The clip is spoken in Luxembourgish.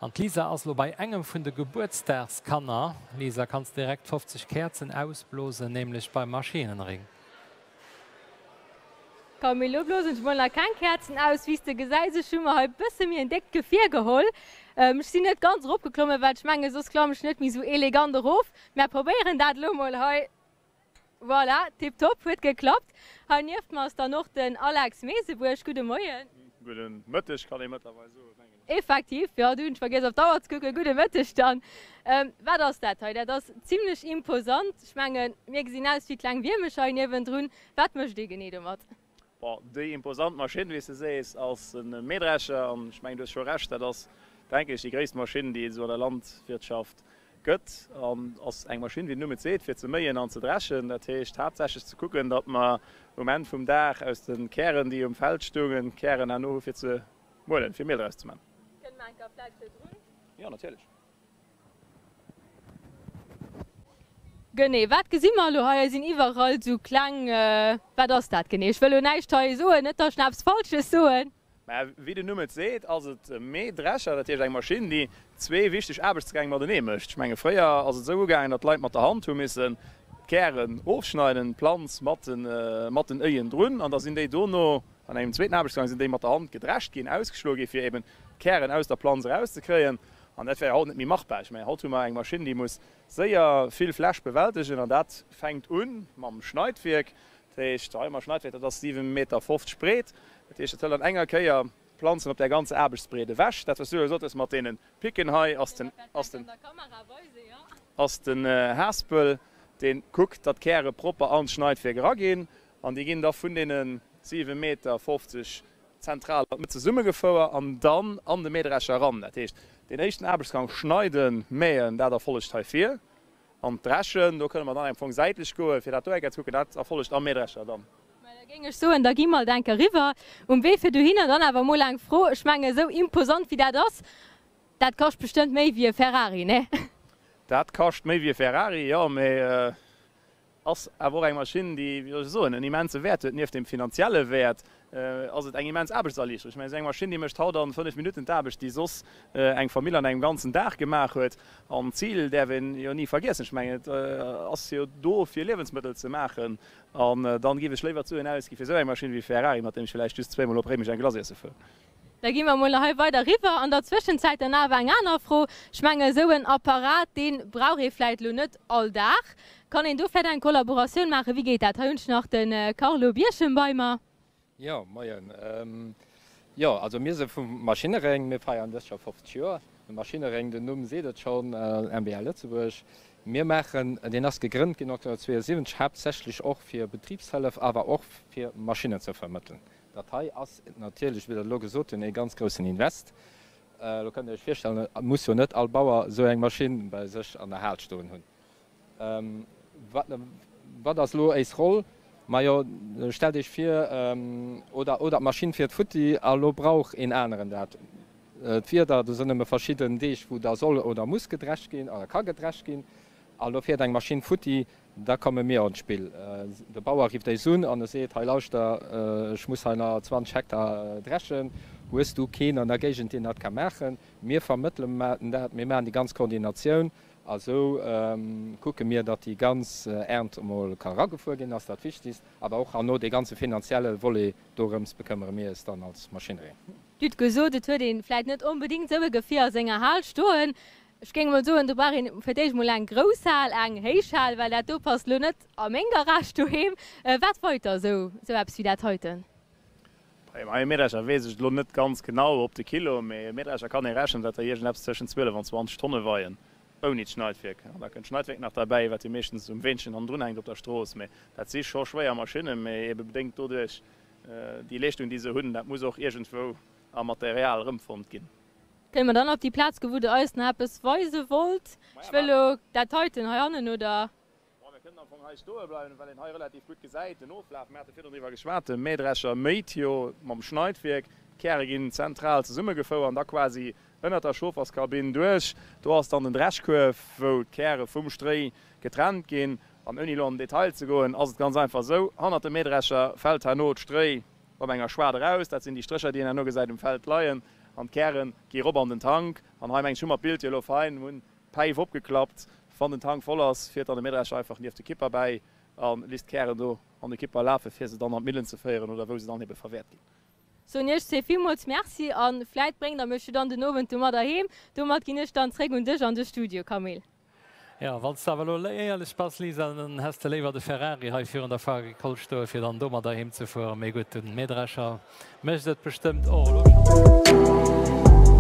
An d'Lisa ass lo bei engem vun de Gebuertsdagskanner. Lisa, kanns direkt 50 Käerzen ausblosen, nämlech beim Maschinenring. Camille, lo blosen ech mol nach keng Käerzen aus. Wéi s de gesäis, ech hu mer hei bësse méi en déckt Gefier geholl. Ech sinn net ganz eropgeklommen, well ech mengen, soss klammen ech net méi sou elegant erof. Mä probéieren dat elo mol hei. Voilà, tiptop, huet geklappt. Hei nieft mer ass dann och den Alex Meesebuerg. Gudde Moien. Gudde Mëtteg kann ee mëttlerweil soen, mengen ech. Effektiv, jo, du hunn ech vergiess op d'Auer ze kucken. Gudde Mëtteg dann. Wat ass dat hei? Dat ass zimlech imposant. Ech mengen, mir gesinn aus wéi kleng Wiermecher hei niewendrun. Wat mécht ee genee domat? Bon, déi imposant Maschinn, wéi s de sees, ass e Mähdrescher. An ech mengen, du hues scho Recht, dat ass, denken ech, déi gréisst Maschinn, déi et esou an der Landwirtschaft gëtt. An ass eng Maschinn, wéi den Numm et seet, fir ze méien an ze dreschen. Dat heescht haaptsächlech ze kucken, datt mer um Enn vum Dag aus de Kären, déi um Feld stoungen, Kären herno hu fir ze muelen, fir Miel draus ze man. Kënne mer eng Kéier vläicht virdrun? Jo, natierlech. Genee, wat gesi mer elo hei? Hei sinn iwwerall sou kleng, wat ass dat genee? Ech wëll elo näischt hei soen, net datt ech nach eppes Falsches soen. Mä wéi den Numm et seet, ass et e Mähdrescher, dat heescht eng Maschinn, déi zwee wichteg Aarbechtsgäng matenee mécht. Ech menge fréier ass et esou ugaangen, datt d'Leit mat der Hand hu missen d'Kären ofschneiden, d'Planz mat den Éien drun, an da sinn déi dono an engem zweeten Aarbechtsgang sinn déi mat der Hand gedrescht ginn, ausgeschloe gi fir eben d'Kären aus der Planz erauszekréien. An dat wär haut net méi machbar. Ech mengen, haut hu mer eng Maschinn, déi muss séier vill Fläch bewältegen. An dat fänkt u mam Schneidwierk. Dat heescht, hei hu mer e Schneidwierk, dat ass 7,50 Meter breet. Dat heescht, dat hëlt an enger Kéier d'Planzen op där ganzer Aarbechtsbreet ewech. Dat, wat s du elo gesot hues mat deene Picken hei, ass den, ass den, ass den Haaspel, dee kuckt, datt d'Käre propper an d'Schneidwierk eraginn. An déi ginn da vun deene 7,50 Meter Zentral an d'Mëtt zesummegefouer an dann an de Mähdrescher eran. Dat heescht, deen éischten Aarbechtsgang, schneiden, mähen, dat erfollegt hei vir. An d'Dreschen, do kënne mer dann am Fong säitlech goen, fir dat do eng Kéier ze kucken, dat erfollegt am Mähdrescher dann. Mä da géing ech soen, da gi mer alt eng Kéier eriwwer um Wee fir dohinner. Dann awer emol eng Fro, ech mengen, esou imposant wéi dat ass, dat kascht bestëmmt méi wéi e Ferrari, nee? Dat kascht méi wéi e Ferrari, jo, mä Ass awer och eng Maschinn, déi, wéi soll ech soen, en immense Wäert huet. Nieft dem finanzielle Wäert ass et eng immens Aarbechtserliichterung. Ech mengen, esou eng Maschinn, déi mécht haut an 5 Minutten d'Aarbecht, déi soss eng Famill an engem ganzen Dag gemaach huet. An d'Zil däerf een jo ni vergiessen. Ech mengen, et ass jo do, fir Liewensmëttel ze maachen. An dann géif ech léiwer d'Suen ausgi fir esou eng Maschinn wéi Ferrari, mat deem ech villäicht just zweemol op Réimech eng Glace iesse fueren. Da gi mer emol hei weider eriwwer. An der Zwëschenzäit dann awer eng aner Fro. Ech mengen, esou en Apparat, dee brauch ee vläicht elo net all Dag. Kann een do vläicht eng Kollaboratioun maachen? Wéi geet dat? Hei hunn ech nach de Carlo Birchen bei mer. Jo, moien. Jo, also mir si vum Maschinneréng. Mir feieren dëst Joer 50 Joer. De Maschinneréng, den Numm seet et schonn, MBL Lëtzebuerg. Mir maachen, deen ass gegrënnt ginn 1972, haaptsächlech och fir Betribshëllef, awer och fir Maschinnen ze vermëttelen. Dat hei ass natierlech, wéi Der elo gesot hunn, ee ganz groussen Invest. Elo kënnt Der Iech virstellen, et muss jo net all Bauer esou eng Maschinn bei sech an der Hal stoen hunn. Wat ass elo éis Roll? Majo, stellt Iech vir, oder oder d'Maschinn fiert futti a lo brauch een aneren dat. D'Wieder, do sinn nëmme verschidden Deeg, wou da soll oder muss gedrescht ginn oder ka gedrescht ginn. A lo fiert eng Maschinn futti, Da komme mir an d'Spill. De Bauer rifft éis un an e seet, Hei lauschter, ech muss hei nach 20 Hektar dreschen, hues du keen an der Géigend, deen dat ka maachen? Mir vermëttele dat, mir maachen déi ganz Koordinatioun a sou kucke mir, datt déi ganz Ernt emol ka eragefuer ginn, ass dat Wichtigst, awer och herno dee ganze finanzielle Volet, dorëms bekëmmere mir eis dann als Machinerie. Dir hutt gesot, et huet ee vläit net onbedéngt esou e Gefier a senger Hal stoen. Ech géing emol soen, do brauch een fir d'éischt emol eng grouss Hal, eng héich Hal, well dat do passt elo net a meng Garage doheem. Wat weit der esou, esou eppes wéi dat heiten? Bei engem Mähdrescher weess ech et elo net ganz genau op de Kilo, mee e Mähdrescher kann ee rechnen, datt der iergendeppes tëschent 12 an 20 Tonne weien, ouni d'Schneidwierk. An da kënnt d'Schneidwierk nach derbäi, wat jo meeschtens um Weenchen hannendrun hänkt op der Strooss. Mee dat si scho schwéier Maschinnen, mee ebe bedéngt doduerch déi Leeschtung, déi se hunn, dat muss och iergendwou am Material erëmfonnt ginn. Kënne mer dann op déi Plaz goen, wou Der eis nach eppes weise wollt? Ech wëll elo dat heiten heihannen, oder? Bon, mir kënnen am Fong hei stoe bleiwen, well een hei relativ gutt gesäit den Oflaf. Mir hate virdrun driwwer geschwat, de Mähdrescher méit jo mam Schneidwierk, d'Käre ginn zentral zesummegefouert an da quasi ënnert der Chaufferskabinn duerch. Do ass dann den Dreschkuerf, wou d'Käre vum Stréi getrennt ginn. An ouni elo an den Detail ze goen, ass et ganz einfach esou, Hannert dem Mähdrescher fält herno d'Stréi op enger Schwaart eraus. Dat sinn déi Strécher, déi een herno gesäit um Feld leien. An d'Käre gi rop an den Tank. An hei mengen ech hu mer d'Bild jo elo fein, hunn d'Päif opgeklappt. Wann den Tank voll ass, fiert dann de Mähdrescher einfach nieft de Kipper bäi a lisst d'Kären do an de Kipper lafe fir se dann an d'Millen ze féieren oder wou se dann ebe verwäert ginn. Soen iech zwee villmools Merci an vläit bréngt der mech jo dann den Owend domadder heem. Domat ginn ech dann zréck un dech an de Studio, Camille. Jo, wann s de awer elo éierlech bass, Lisa, dann häss de léiwer de Ferrari hei virun der Foire Agricole stoe fir dann domadder heem ze fueren. Mee gutt, den Mähdrescher mécht et bestëmmt och elo schonn.